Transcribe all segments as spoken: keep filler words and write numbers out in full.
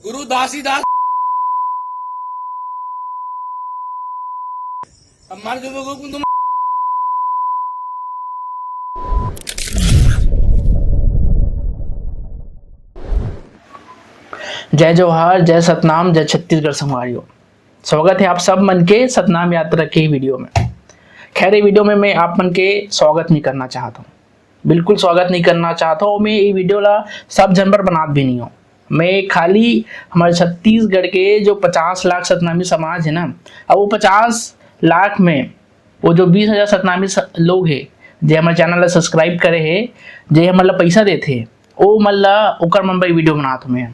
गुरु दासीदास। अब मार दे लोगों को तुम। जय जोहार, जय सतनाम, जय छत्तीसगढ़ संगवारियों। स्वागत है आप सब मन के सतनाम यात्रा के वीडियो में। खैर, ये वीडियो में मैं आप मन के स्वागत नहीं करना चाहता हूँ, बिल्कुल स्वागत नहीं करना चाहता हूँ। मैं ये वीडियो ला सब झन बर बनात भी नहीं हूँ। मैं खाली हमारे छत्तीसगढ़ के जो पचास लाख सतनामी समाज है ना, अब वो पचास लाख में वो जो बीस हजार सतनामी स-, लोग है, जे हमारे चैनल ला सब्सक्राइब करे है, जे हमन ला पैसा देथे, ओ मन ला, ओकर मन बर वीडियो बनात हूँ मैं।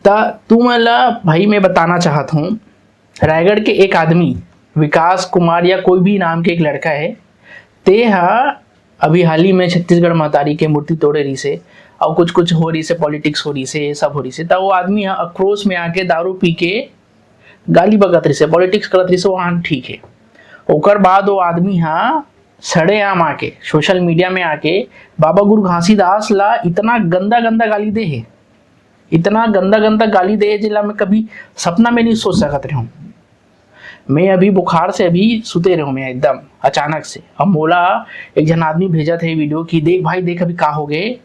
त तू मन ला भाई मैं बताना चाहत हूँ, रायगढ़ के एक आदमी विकास कुमार या कोई भी नाम के एक लड़का है, ते हा अभी हाल ही में छत्तीसगढ़ महतारी के मूर्ति तोड़े रहिसे, और कुछ कुछ हो रहिसे, पॉलिटिक्स हो रहिसे, ये सब हो रहिसे, त वो आदमी हा आक्रोश में आके दारू पी के गाली बकत रहिसे, पॉलिटिक्स करत रहिसे, वहाँ ठीक है। ओकर बाद वो आदमी हा सड़े आम आके, सोशल मीडिया में आके बाबा गुरु घासीदास ला इतना गंदा गंदा गाली दे है, इतना गंदा गंदा गाली दे है, जेला मैं कभी सपना में नहीं सोच सकत रहूँ। मैं अभी बुखार से अभी सुते रहूँ मैं एकदम अचानक से, अब मोला एक झन आदमी भेजत है वीडियो कि देख भाई देख अभी का हो गए,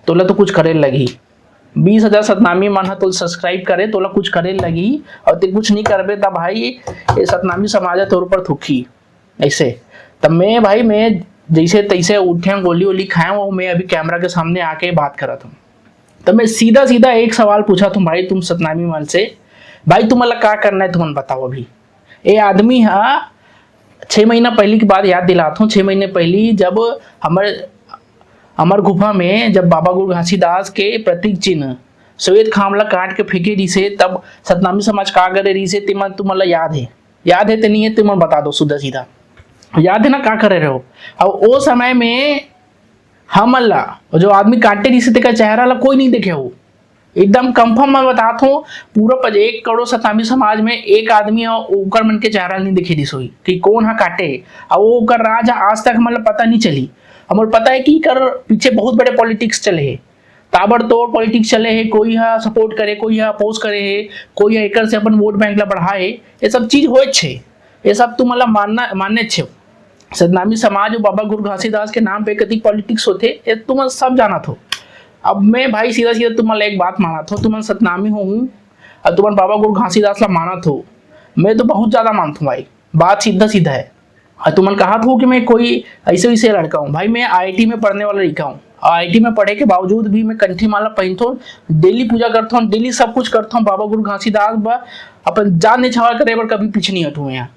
तोला तो कुछ करे लगही। बीस हजार सतनामी मन ह तोला सब्सक्राइब करे, तोला कुछ करे लगही, और ते कुछ नहीं करबे त भाई ये सतनामी समाज ह तोर ऊपर थूकही। ऐसे तब मैं भाई, मैं जैसे तैसे उठे, गोली वोली खाए, वो मैं अभी कैमरा के सामने आके बात करत हूँ। तब मैं सीधा सीधा एक सवाल पूछा तुम भाई, तुम सतनामी मन से, भाई तुम ला का करना है, तुमन बताओ। अभी ये आदमी हा छः महीना पहली की बात याद दिलात हूँ, छः महीने पहली जब हमर अमर गुफा में जब बाबा गुरु घासीदास के प्रतीक चिन्ह श्वेत खाम ला काट के फेंके रहिसे, तब सतनामी समाज का करे रहिसे, तेमन तुमन ला याद है? याद है ते नहीं है, तुमन बता दो सीधा सीधा। याद है ना का करे रहो? और ओ समय में हमन ला, जो आदमी काटे रहिसे, तेकर चेहरा ला कोई नहीं देखे हो। एकदम कंफर्म मैं बतात हूँ, पूरा पच-, एक करोड़ सतनामी समाज में एक आदमी ह, ओकर मन के चेहरा नहीं दिखे दिस होही कि कौन हा काटे हे। और वो ओकर राज ह आज तक हमन ला पता नहीं चली। हमर पता है कि एकर पीछे बहुत बड़े पॉलिटिक्स चले हे, ताबड़तोड़ पॉलिटिक्स चले हे, कोई हा सपोर्ट करे, कोई हा अपोज करे हे, कोई हा एकर से अपन वोट बैंक ला बढ़ाए, ये सब चीज होए छे, ये सब तुमन ला मानना, मान्य छे। सतनामी समाज और बाबा गुरु घासीदास के नाम पे कतिक पॉलिटिक्स होथे, ये तुमन सब जानत हो। अब मैं भाई सीधा सीधा तुमन ला एक बात मानत हो, तुमन सतनामी हो हूँ, अब तुमन बाबा गुरु घासीदास ला मानत हो, मैं तो बहुत ज्यादा मानत हूँ भाई, बात सीधा सीधा है। और तुमन कहत हो कि मैं कोई ऐसे वैसे लड़का हूँ, भाई मैं आईआईटी में पढ़ने वाला लड़का हूँ, और आईआईटी में पढ़े के बावजूद भी मैं कंठी माला पहनथो, डेली पूजा करथो, डेली सब कुछ करथो, बाबा गुरु घासीदास बर अपन जान निछावर करे बर कभी पीछे नहीं हटूँ यहाँ।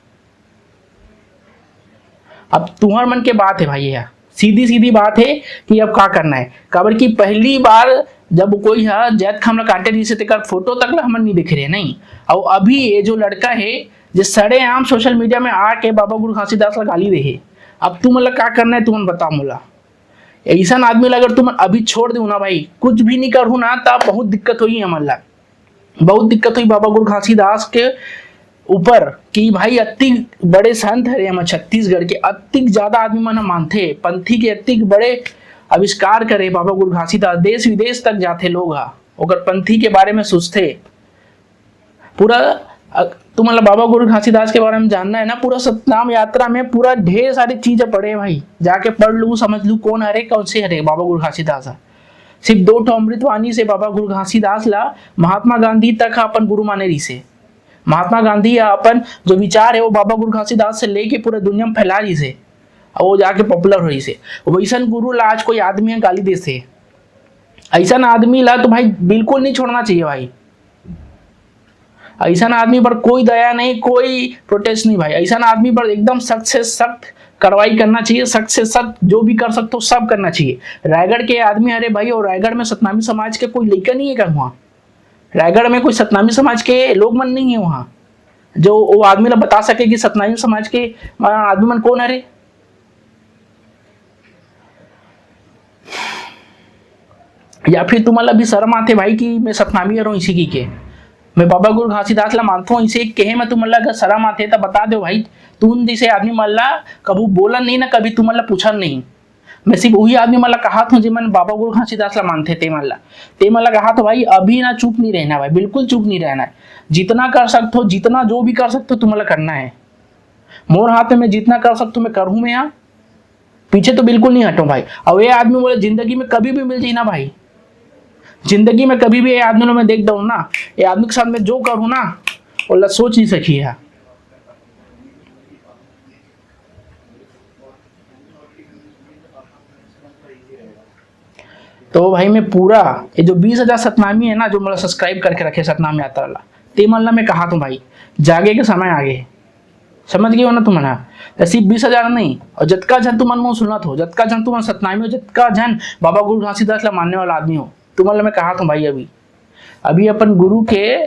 अब तुहर मन के बात है भाई, यह सीधी सीधी बात है कि अब का करना है, काबर कि पहली बार जब कोई हा जैत खाम ला काटे रहिसे, तेकर फोटो तक ला हमन नहीं देखे रहे नहीं। और अभी ये जो लड़का है, जे सड़े आम सोशल मीडिया में आके बाबा गुरु घासीदास ला गाली दे हे, अब तुमन ला का करना है, तुमन बताओ मोला। ऐसन आदमी ला अगर तुमन अभी छोड़ देहू ना भाई, कुछ भी नहीं करहू ना, तब बहुत दिक्कत होही हमन ला, बहुत दिक्कत होही बाबा गुरु घासीदास के ऊपर कि भाई अति बड़े संत हरे हमर छत्तीसगढ़ के, अति ज्यादा आदमी मन ह मानथे, पंथी के अति बड़े आविष्कार करे बाबा गुरु घासीदास, देश विदेश तक जाथे लोग हा, ओकर पंथी के बारे में सोचथे। पूरा, अ, तुमन ला बाबा गुरु घासीदास के बारे में जानना है ना, पूरा सतनाम यात्रा में पूरा ढेर सारी चीज पढ़े भाई, जाके पढ़ लू, समझ लू कौन हरे, कौन से हरे बाबा गुरु घासीदास ह। सिर्फ दो ठो अमृतवाणी से बाबा गुरु घासीदास ला महात्मा गांधी तक ह अपन गुरु माने रहिसे। महात्मा गांधी ह अपन जो विचार है वो बाबा गुरु घासीदास से लेके पूरा दुनिया में फैला रहिसे, और वो जाके पॉपुलर हो रहिसे। वैसन गुरु ला आज कोई आदमी ह गाली देसे, ऐसन आदमी ला तो भाई बिल्कुल नहीं छोड़ना चाहिए भाई। ऐसन आदमी पर कोई दया नहीं, कोई प्रोटेस्ट नहीं भाई, ऐसन आदमी पर एकदम सख्त से सख्त कार्रवाई करना चाहिए, सख्त से सख्त जो भी कर सकते हो सब करना चाहिए। रायगढ़ के आदमी हरे भाई, और रायगढ़ में सतनामी समाज के कोई लइका नहीं है का वहाँ? रायगढ़ में कोई सतनामी समाज के लोग मन नहीं है वहाँ जो वो आदमी ला बता सके कि सतनामी समाज के, अ, आदमी मन कौन हरे? या फिर तुमन ला भी शर्म आथे भाई कि मैं सतनामी हरौं इसी की के, मैं बाबा गुरु घासीदास ला मानथों, इसे कहे में तुमन ला अगर शर्म आथे त बता दो भाई, तुम जैसे आदमी मन ला कभू बोलन नहीं ना, कभी तुमन ला पूछन नहीं। मैं सिर्फ वही आदमी मन ला कहात हूँ, जेमन बाबा गुरु घासीदास ला मानथे, ते मन ला, ते मन ला कहात हूँ भाई, अभी ना चुप नहीं रहना भाई, बिल्कुल चुप नहीं रहना है। जितना कर सकते हो, जितना जो भी कर सकते हो, तुम्हारा करना है। मोर हाथ में, मैं जितना कर सकता हूँ, मैं करूँ मैं यहाँ, पीछे तो बिल्कुल नहीं हटूँ भाई। और ये आदमी बोले, जिंदगी में कभी भी मिल जाए ना भाई, जिंदगी में कभी भी ये आदमी ला मैं देख दूँ ना, ये आदमी के साथ मैं जो करूँ ना, वो ला सोच नहीं सकी है। तो भाई, मैं पूरा ये जो बीस हजार सतनामी है ना, जो मोला सब्सक्राइब करके रखे सतनाम यात्रा ला, ते मन ला मैं कहात हूँ भाई, जागे के समय आगे। समझ गए हो ना तुमन ह? तो सिर्फ बीस हजार नहीं, और जतका झन तुमन मोर सुनत हो, जतका झन तुमन सतनामी हो, जतका झन बाबा गुरु घासीदास ला मानने वाला आदमी हो, तुमन ला मैं कहात हूँ भाई, अभी, अभी अपन गुरु के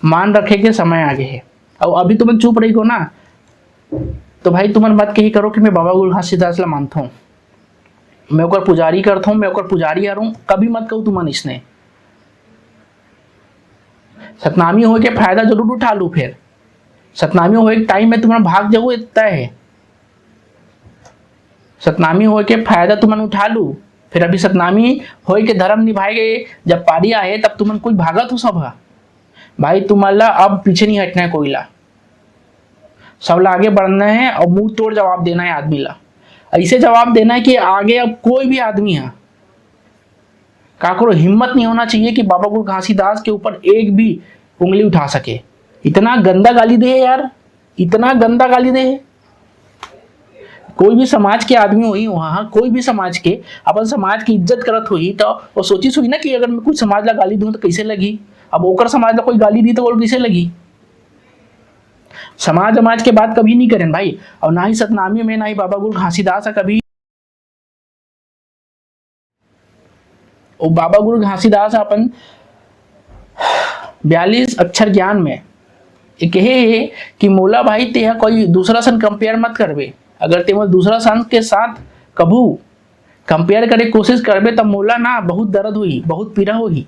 मान रखे के समय आगे है। और अभी तुमन चुप रही हो ना, तो भाई, तुमन मत कही करो कि मैं बाबा गुरु घासीदास ला मानता हूँ, मैं ओकर पुजारी करता हूँ, मैं ओकर पुजारी आ रहूँ, कभी मत कहू तुमन इसने। सतनामी होए के फायदा जरूर उठा लू, फिर सतनामी होए के टाइम में तुमन भाग जाओ, इतना है। सतनामी होए के फायदा तुमन उठा लू, फिर अभी सतनामी होए के धर्म निभाए गए, जब पारी आए, तब तुमन कोई भागत हो सब ह। भाई, तुमन ला अब पीछे नहीं हटना है कोई ला, सब ला आगे बढ़ना है और मुंह तोड़ जवाब देना है आदमी ला। ऐसे जवाब देना है कि आगे अब कोई भी आदमी है, काकरो हिम्मत नहीं होना चाहिए कि बाबा गुरु घासीदास के ऊपर एक भी उंगली उठा सके। इतना गंदा गाली दे है यार, इतना गंदा गाली दे है। कोई भी समाज के आदमी होही वहाँ, कोई भी समाज के, अपन समाज की इज्जत करत होही, तो वो सोचिस होही ना कि अगर मैं कुछ समाज ला गाली दूँ तो कैसे लगी। अब ओकर समाज ला कोई गाली दी तो ओला कैसे लगी? समाज समाज के बात कभी नहीं करें भाई। और ना ही सतनामी में, ना ही बाबा गुरु घासीदास ह कभी, वो बाबा गुरु घासीदास अपन बयालीस अक्षर ज्ञान में ये कहे हे कि मोला भाई, तेहा कोई दूसरा सन कंपेयर मत करबे। अगर ते मोला दूसरा सन के साथ कभू कंपेयर करे कोशिश करबे, तब मोला ना बहुत दर्द होही, बहुत पीड़ा होही।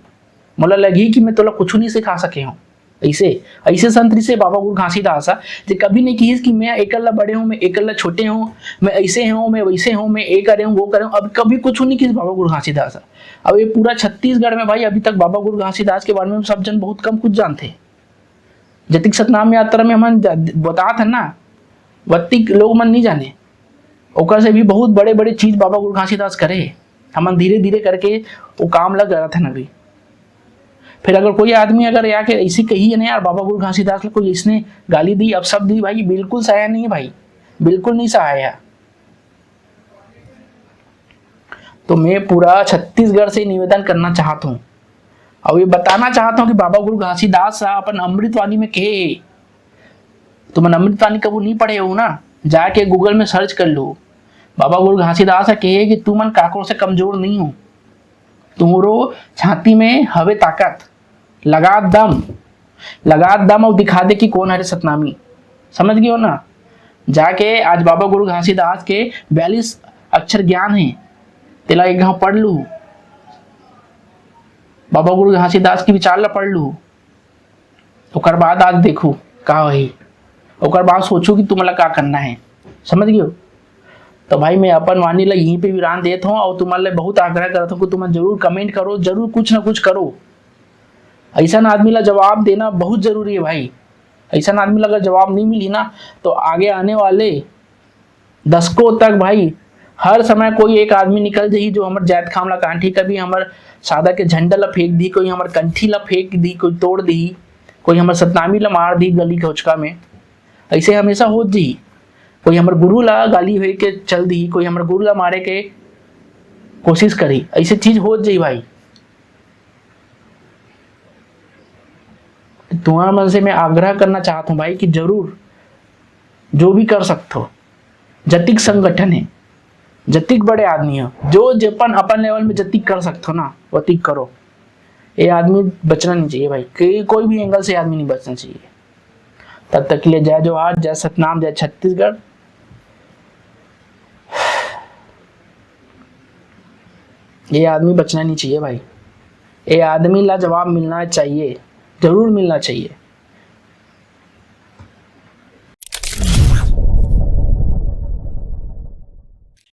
मोला लगही कि मैं तोला कुछ नहीं सिखा सके हूँ। ऐसे, ऐसे संत रिहिसे बाबा गुरु घासीदास ह, जे कभी नहीं किहिस कि मैं एकर ला बड़े हूँ, मैं एकर ला छोटे हूँ, मैं ऐसे हूँ, मैं वैसे हूँ, मैं ये करे हूँ, वो करे हूँ। अब कभी कुछ नहीं किहिस बाबा गुरु घासीदास ह। अब ये पूरा छत्तीसगढ़ में भाई, अभी तक बाबा गुरु घासीदास के बारे में सब जन बहुत कम कुछ जानते हैं। जतिक सतनाम यात्रा में हमन जा-, बतात हन ना, वत्तिक लोग मन नहीं जाने। ओकर से भी बहुत बड़े-बड़े चीज बाबा गुरु घासीदास करे हे। हमन धीरे-धीरे करके वो काम ल करत हन अभी। फिर अगर कोई आदमी अगर आके ऐसी कही है ना यार, बाबा गुरु घासीदास ल कोई इसने गाली दी, अपशब्द दी, भाई बिल्कुल सहाय नहीं है भाई, बिल्कुल नहीं सहाय है। तो मैं पूरा छत्तीसगढ़ से निवेदन करना चाहत हूँ और ये बताना चाहत हूँ कि बाबा गुरु घासीदास ह अपन अमृतवाणी में कहे हे, तुमन अमृतवाणी कभू नहीं पढ़े हो ना, जाके Google में सर्च कर लो। बाबा गुरु घासीदास ह कहे कि तुमन काकरो से कमजोर नहीं हो, तुम्हरो छाती में हवे ताकत, लगा दम, लगा दम और दिखा दे कि कौन हरे सतनामी। समझ गए हो ना? जाके आज बाबा गुरु घासीदास के बयालीस अक्षर ज्ञान है, तेला एक घाव पढ़ लू, बाबा गुरु घासीदास के विचार ला पढ़ लू, ओकर बाद आज देखू का होही, ओकर बाद सोचू कि तुमन ला का करना है। समझ गयो? तो भाई, मैं अपन वाणी ला यहीं पे विराम देत हूँ और तुमन ले बहुत आग्रह करत हूँ कि तुमन जरूर कमेंट करो, जरूर कुछ ना कुछ करो। ऐसा आदमी ला जवाब देना बहुत जरूरी है भाई। ऐसा आदमी ला अगर जवाब नहीं मिली ना, तो आगे आने वाले दशकों तक भाई, हर समय कोई एक आदमी निकल जाही जो हमर जात खाम ला कांटी, कभी हमर सादा के झंडा ला फेंक दी, कोई हमर कंठी ला फेंक दी, कोई तोड़ दी, कोई हमर सतनामी ला मार दी गली कोचका में। ऐसे हमेशा होत जाही। कोई हमर गुरु ला गाली होए के चल दी, कोई हमर गुरु ला मारे के कोशिश करी, ऐसे चीज होत जाही भाई। तुम्हारा मन से मैं आग्रह करना चाहता हूँ भाई कि जरूर जो भी कर सकते हो, जतिक संगठन है, जतिक बड़े आदमी हो, जो जेपन अपन लेवल में जतिक कर सकते हो ना, वतिक करो। ये आदमी बचना नहीं चाहिए भाई, कि कोई भी एंगल से आदमी नहीं बचना चाहिए। तब तक के लिए जय जोहार, जय सतनाम, जय छत्तीसगढ़। ये आदमी बचना नहीं चाहिए भाई, ये आदमी ला जवाब मिलना चाहिए, जरूर मिलना चाहिए।